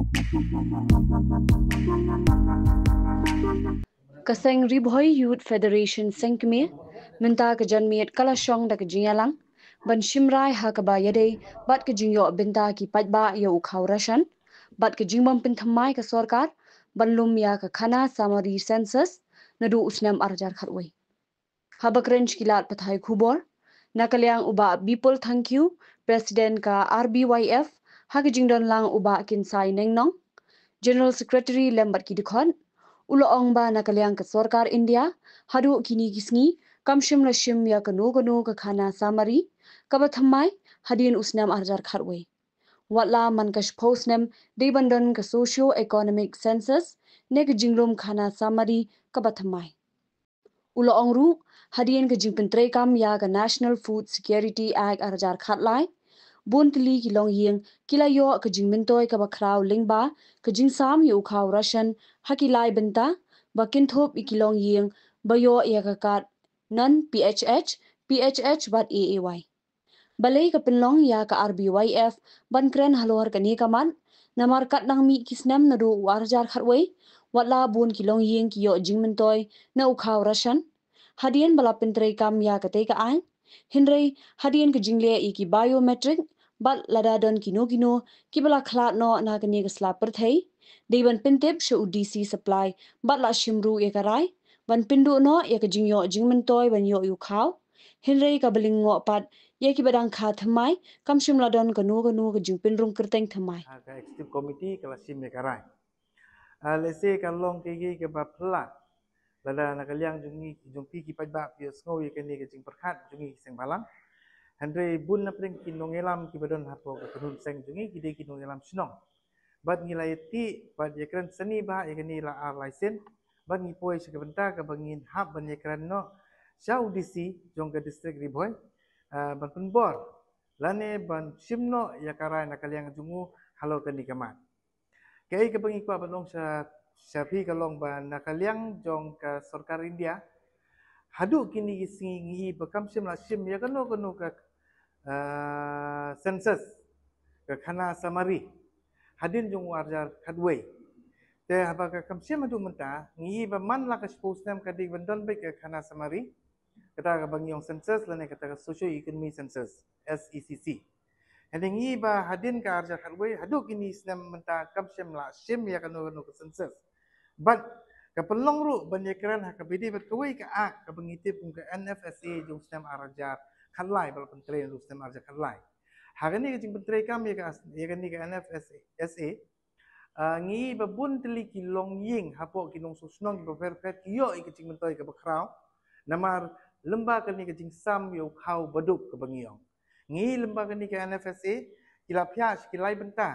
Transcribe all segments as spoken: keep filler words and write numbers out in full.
Ka seng Ri Bhoi Youth Federation Seng Kmie mynta ka janmiet ka la shong da ka jingïalang ban shim rai ha kaba ïadei bad ka jingïoh bynta ki paidbah ïa u khaw ration bad ka jingbym pynthymmai ka sorkar ban lum ïa ka khana summary census naduh u snem ar hajar khatwei. Haba kren sha ki lad pathai khubor na ka liang u Bah Bipul Thangkhiew, President ka R B Y F, ha ka jingdon lang u Bah Kynsai Nongnong, General Secretary lem bad ki dkhot, u la ong ba na ka liang ka sorkar India haduh kine ki sngi kam shym la shim ïa kano kano ka khana summary kaba thymmai hadien u snem ar hajar khatwei. Watla man ka shiphew snem dei ban don ka socio economic census ne ka jinglum khana summary kaba thymmai. U la ong ruh, hadien ka jingpyntreikam ïa ka National Food Security Act ar hajar khatlai, bun tylli ki longïing ki la ïoh ka jingmyntoi kaba khraw lyngba ka jingsam ïa u khaw ration ha ki lai bynta, ba kynthup ïa ki longïing ba ïoh ïa ka kad non P H H, P H H bad A A Y. Balei ka pynlong ïa ka R B Y F ban kren halor kane ka mat? Namar katba nang mih ki snem naduh u ar hajar khatwei, watla bun ki longïing ki ïoh jingmyntoi na u khaw ration hadien ba la pyntreikam ïa katei ka aiñ. Hynrei hadien ka jingleh ïa ki biometric bad lada don kino kino kiba la khlad noh na kane ka sla pyrthei, dei ban pyntip sha u D C supply bad la shim ruh ïa ka rai ban pynduh noh ïa ka jingïoh jingmyntoi ban ïoh ïa u khaw. Hynrei kaba lyngngor pat ïa kiba dang kha thymmai kam shym la don kano kano ka jingpynrung kyrteng thymmai. Ah, ka executive committee ka la shim ïa ka rai. Ah, lehse ka long kaei kaei kaba phylla. Lada na ka liang jong ngi, jong phi ki paidbah phi ïohsngew ïa kane ka jingpyrkhat jong ngi ki seng bhalang. Hynrei bun na pdeng ki nongïalam kiba don hapoh ka kynhun seng jong ngi ki dei ki nongïalam shnong. Bad ngi la ïathuh bad ïakren sani bha ïa kane la ar lai sien. Bad ngi poi sha ka bynta kaba ngin hap ban ïakren noh sha u D C jong ka district Ri Bhoi, ah, ban pynbor lane ban shim noh ïa ka rai na ka liang jong u halor kane ka mat. Kaei kaba ngi kwah ban ong sha, sha phi ka long ba na ka liang jong ka sorkar India haduh kine ki sngi ngi i ba kam shym la shim ïa kano kano ka, ah, census, ka khana summary hadien jong u ar hajar khatwei. Te haba ka kam shim haduh mynta ngi i ba man la ka shiphew snem ka dei ban don beit ka khana summary, kata kaba ngi ong census lane kata ka socio economy census, S E C C. Hynrei ngi i ba hadien ka ar hajar khatwei haduh kine snem mynta kam shym la shim ïa kano kano ka census. Bad ka pynlong ruh ban ïakren ha kaba ïadei bad kawei ka act kaba ngi tip kum ka N F S A jong u snem ar hajar khatlai, ba la pyntrei u snem ar hajar khatlai. Ha kane ka jingpyntreikam ïa ka, ïa kane ka N F S A, ah, ngi i ba bun tylli ki longïing hapoh ki nongshong shnong kiba pher pher ki ïoh ïa ka jingmyntoi kaba khraw namar lyngba kane ka jingsam ïa u khaw baduk kaba ngi ong. Ngi i lyngba kane ka N F S A ki la phiah sha ki lai bynta,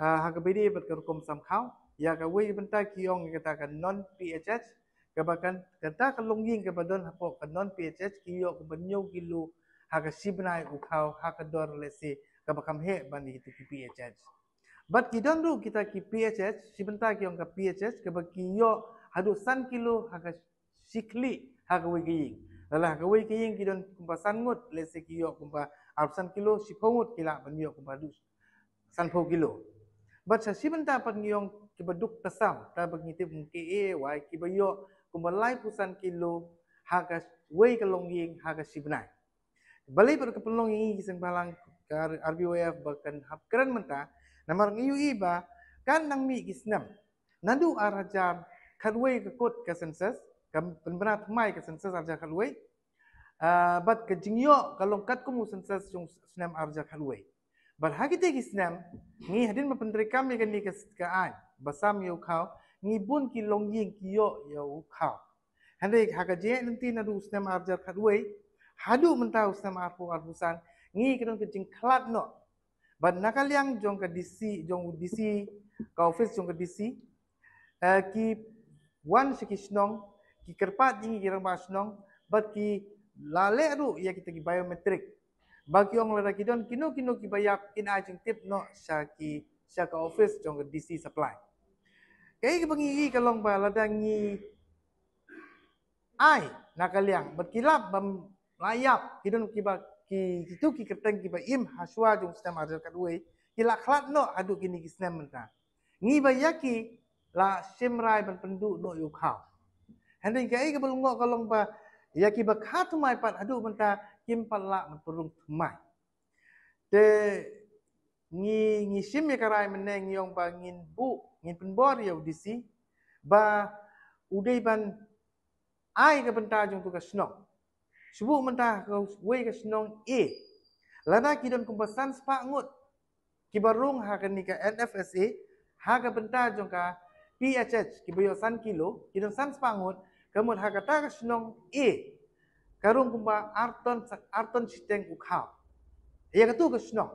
ah, ha kaba ïadei bad ka rukom sam khaw. Ïa kawei bynta ki ong ïa kata ka non P H H, kaba kan, kata ka longïing kaba don hapoh ka non P H H ki ïoh kumba hynñiew kilo ha ka shi bnai u khaw ha ka dor lehse kaba kham heh ban ïa kita ki P H H. Bad ki don ruh kita ki P H H, shi bynta ki ong ka P H H, kaba ki ïoh haduh san kilo ha ka shi khlieh ha kawei ka ïing. Lada ha kawei ka ïing ki don kumba san ngut, lehse ki ïoh kumba arphew san kilo, shiphew ngut ki lah ban ïoh kumba haduh sanphew kilo. Bad sa shi bynta pat ngi ong kiba duk tasam, kaba ngi tip kum K A Y, kiba ïoh kumba laiphew san kilo ha kawei ka longïing ha ka shi bnai. Balei pat ka pynlong ïa ngi ki seng bhalang ka R-, R B Y F ba kan hap kren mynta, namar ngi ïohi ba kan nang mih ki snem naduh ar hajar khatwei ka kut ka census, ka pynbna thymmai ka census ar hajar khatwei, ah, bad ka jingïoh ka long katkum u census jong u snem ar hajar khatwei. Bad ha kitei ki snem ngi hadien ba pyntreikam ïa kane ka, ka aiñ ba sam ïa u khaw, ngi bun ki longïing ki ïoh ïa u khaw. Hynrei ha ka jingïaid lynti naduh u snem ar hajar khatwei haduh mynta u snem arphew arphew san, ngi ka don ka jingkhlad noh. Bad na ka liang jong ka D C, jong u D C, ka office jong ka D C, eh, ki wan sha ki shnong, ki kyrpad ïa ngi ki rangbah shnong, bad ki la leh ruh ïa kita ki biometric. Ba ki ong lada ki don kino kino kiba ïap kin ai jingtip noh sha ki, sha ka office jong ka D C supply. Kaei kaba ngi ïohi ka long ba lada ngi ai na ka liang bad ki lap bym la ïap, ki don kiba ki, kitu ki kyrteng kiba im ha shuwa jong u snem ar hajar khatwei, ki la khlad noh haduh kine ki snem mynta. ngi ba ïa ki la shim rai ban pynduh noh ïa u khaw. Hynrei kaei kaba lyngngoh ka long ba ïa kiba kha thymmai pat haduh mynta kim pat lah ban pynrung thymmai. Te ngi ngi shim ïa ka rai mynne, ngi ong ba ngin buh, ngin pynbor ïa u D C ba u dei ban ai ka bynta jong tu ka shnong. Shu buh mynta kawei ka shnong A, lada ki don kumba san spah ngut kiba rung ha kane ka N F S A ha ka bynta jong ka P H H, kiba ïoh san kilo, ki don san spah ngut, ka mut ha kata ka shnong A ka rung kumba ar ton, ar ton shiteng u khaw ïa katu ka shnong.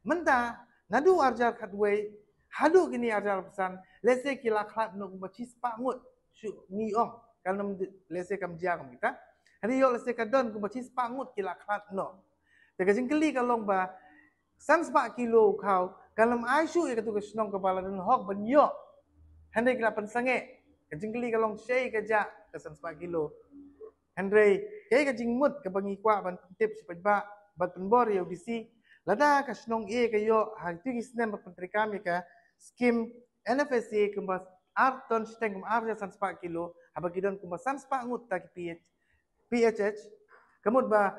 Mynta naduh ar hajar khatwei haduh kine ar hajar arphew san, lehse ki la khlad noh kumba shi spah ngut, shu ngi ong, kan ym, lehse kam jia kum kita. Hynrei ïoh lehse ka don kumba shi spah ngut ki la khlad noh. Te ka jingkylli ka long ba san spah kilo u khaw kan ym ai shuh ïa katu ka shnong kaba la don hok ban ïoh, hynrei ki la pynsangeh. Ka jingkylli ka long shaei ka jah ka san spah kilo. Hynrei kaei ka jingmut kaba ngi kwah ban pyntip sha paidbah bad pynbor ïa u D C, lada ka shnong A ka ïoh ha kito ki snem ba pyntreikam ïa ka skim N F S A kumba ar ton shiteng, kumba ar hajar san spah kilo, haba ki don kumba san spah ngut ta ki P H, P H H, ka mut ba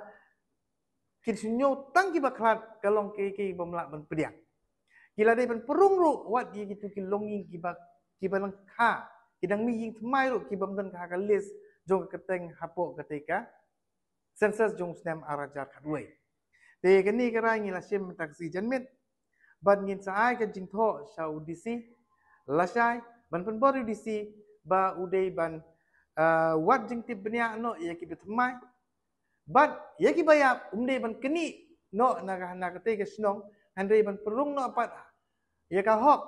kin shu ñiew tang kiba khlad, ka long kaei kaei bym lah ban pdiang. Ki la dei ban pynrung ruh wat ïa kitu ki longïing kiba, kiba lyngkha, ki dang mih ïing thymmai ruh ki bym don ha ka list jong ka kyrteng hapoh katei ka census jong u snem ar hajar khatwei. Te kane ka rai ngi la shim mynta ka sngi janmiet bad ngin sa ai ka jingthoh sha u D C lashai ban pynbor ïa u D C ba u dei ban, ah, wad jingtip bniah noh ïa kiba thymmai. Bad ïa kiba ïap um dei ban knieh noh na ka, na katei ka shnong, hynrei ban pynrung noh pat ïa ka hok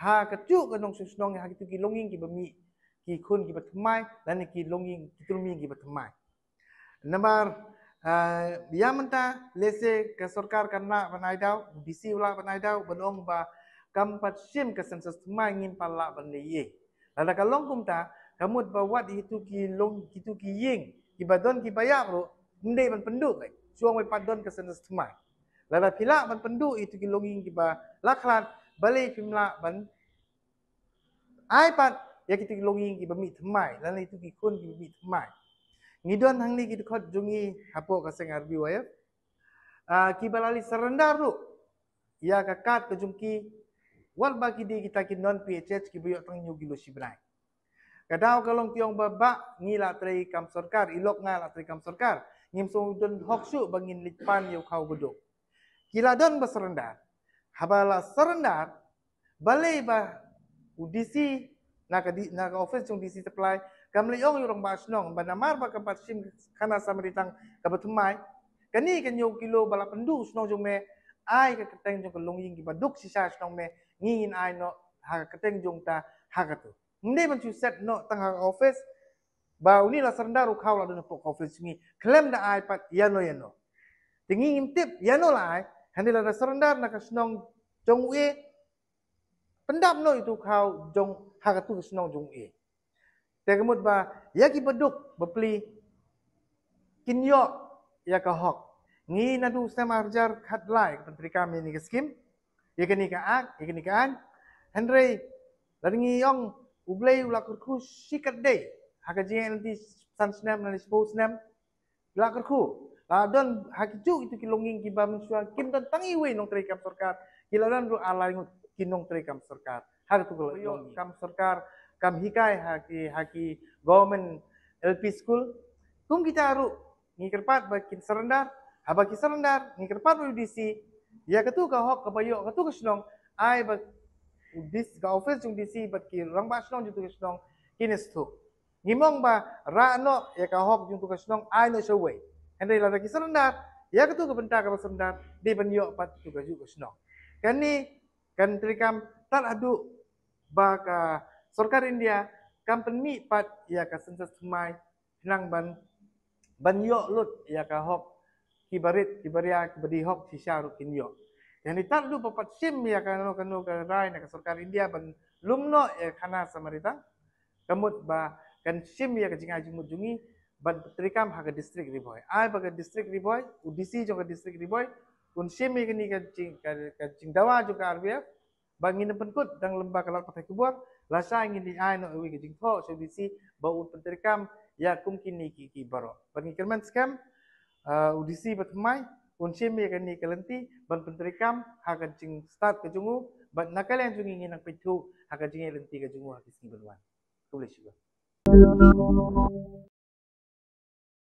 ha kajuh ka nongshong shnong, ha kitu ki longïing kiba mih ki khun kiba thymmai lane ki longïing, ki tulming kiba thymmai. Namar, ah, ïa mynta lehse ka sorkar kan lah ban ai daw, D C u lah ban ai daw, ban ong ba kam pat shim ka census thymmai, ngim pat lah ban leh ei ei. Lada ka long kumta, ka mut ba wat ïa kitu ki long, kitu ki ïing kiba don kiba ïap ruh ym dei ban pynduh, eh, shu ong ba pat don ka census thymmai. Lada phi lah ban pynduh ïa kitu ki longïing kiba la khlad, balei phim lah ban ai pat ïa kitu ki longïing kiba mih thymmai lane ïa kitu ki khun kiba mih thymmai? Ngi don hangne ki dkhot jong ngi hapoh ka seng R B Y F, ah, kiba la leit surrender ruh ïa ka card ka jong ki, wat ba ki dei kita ki non P H H kiba ïoh tang hynñiew kilo shi bnai. Ka daw ka long ki ong ba, ba ngi la treikam sorkar, i lok nga la treikam sorkar, ngim sngewdon hok shuh ba ngin leit pan ïa u khaw ba duk. Ki la don ba surrender. Haba la surrender, balei ba u D C na ka di-, na ka office jong D C Supply kam leit ong ïa u rangbah shnong ba namar ba kam pat shim khana samari tang kaba thymmai, kane ka hynñiew kilo ba la pynduh shnong jong me, ai ka kyrteng jong ka longïing kiba duk shisha shnong me, ngi ngin ai noh ha ka kyrteng jong ta ha katu. Ym dei ban shu set noh tang ha ka office ba une la surrender, u khaw la don hapoh ka office jong ngi, khlem da ai pat ïano ïano. Te ngi ngim tip ïano la ai, hynrei lada surrender na ka shnong jong u A, pyndap noh ïa utu u khaw jong, ha katu ka shnong jong u A. Te ka mut ba ïa kiba duk bapli kin ïoh ïa ka hok. Ngi naduh snem ar hajar khatlai ka pyntreikam ïa kane ka skim, ïa kane ka ak, ïa kane ka aiñ. Hynrei lada ngi ong, U Blei u la kyrkhu shikatdei ha ka jingïaid lynti san snem lane shiphew snem. La kyrkhu, la don ha kijuh kitu ki longïing kiba mynshuwa kim don tang iwei nongtreikam sorkar, ki la don ruh ar lai ngut ki nongtreikam sorkar ha kitu ki longïing. Kam sorkar kam hikai ha ki, ha ki government L P school. Kum kita ruh ngi kyrpad ba kin surrender. Haba ki surrender, ngi kyrpad ba u D C, ïa katu ka hok kaba ïoh katu ka shnong, ai ba u D C, ka office jong u D C bad ki rangbah shnong jong katu ka shnong kin ïa sngewthuh. Ngim ong ba rah noh ïa ka hok jong katu ka shnong, ai noh sha uwei. Hynrei lada ki surrender, ïa katu ka bynta kaba surrender dei ban ïoh pat katu kajuh ka shnong. Kane kan treikam tad haduh ba ka sorkar India kam pynmih pat ïa ka census thymmai, khnang ban, ban ïoh lut ïa ka hok kiba rit, kiba ria, kiba dei hok shisha ruh kin ïoh. Ïa ni tad haduh ba pat shim ïa kano kano ka rai na ka sorkar India ban lum noh ïa ka khana samari tang, ka mut ba kan shim ïa ka jingai jingmut jong ngi ban treikam ha ka district Ri Bhoi. Ai ba ka district Ri Bhoi, u D C jong ka district Ri Bhoi un shim ïa kane ka jing, ka, ka jingdawa jong ka R B F, Ba ngin pynkut dang lem bad ka lad pathai khubor, lashai ngin ïa ai noh ïa u D C ba un pyntreikam ïa kum kine ki, ki baroh. Ba ngin kyrmen skhem, uh, u D C ba thymmai un shim ïa kane ka lynti ban pyntreikam ha ka jingstad ka jong u, bad na ka liang jong ngi ngin nang peit thuh ha ka jingïaid lynti ka jong u ha ki sngi ban wan. Khublei shibun.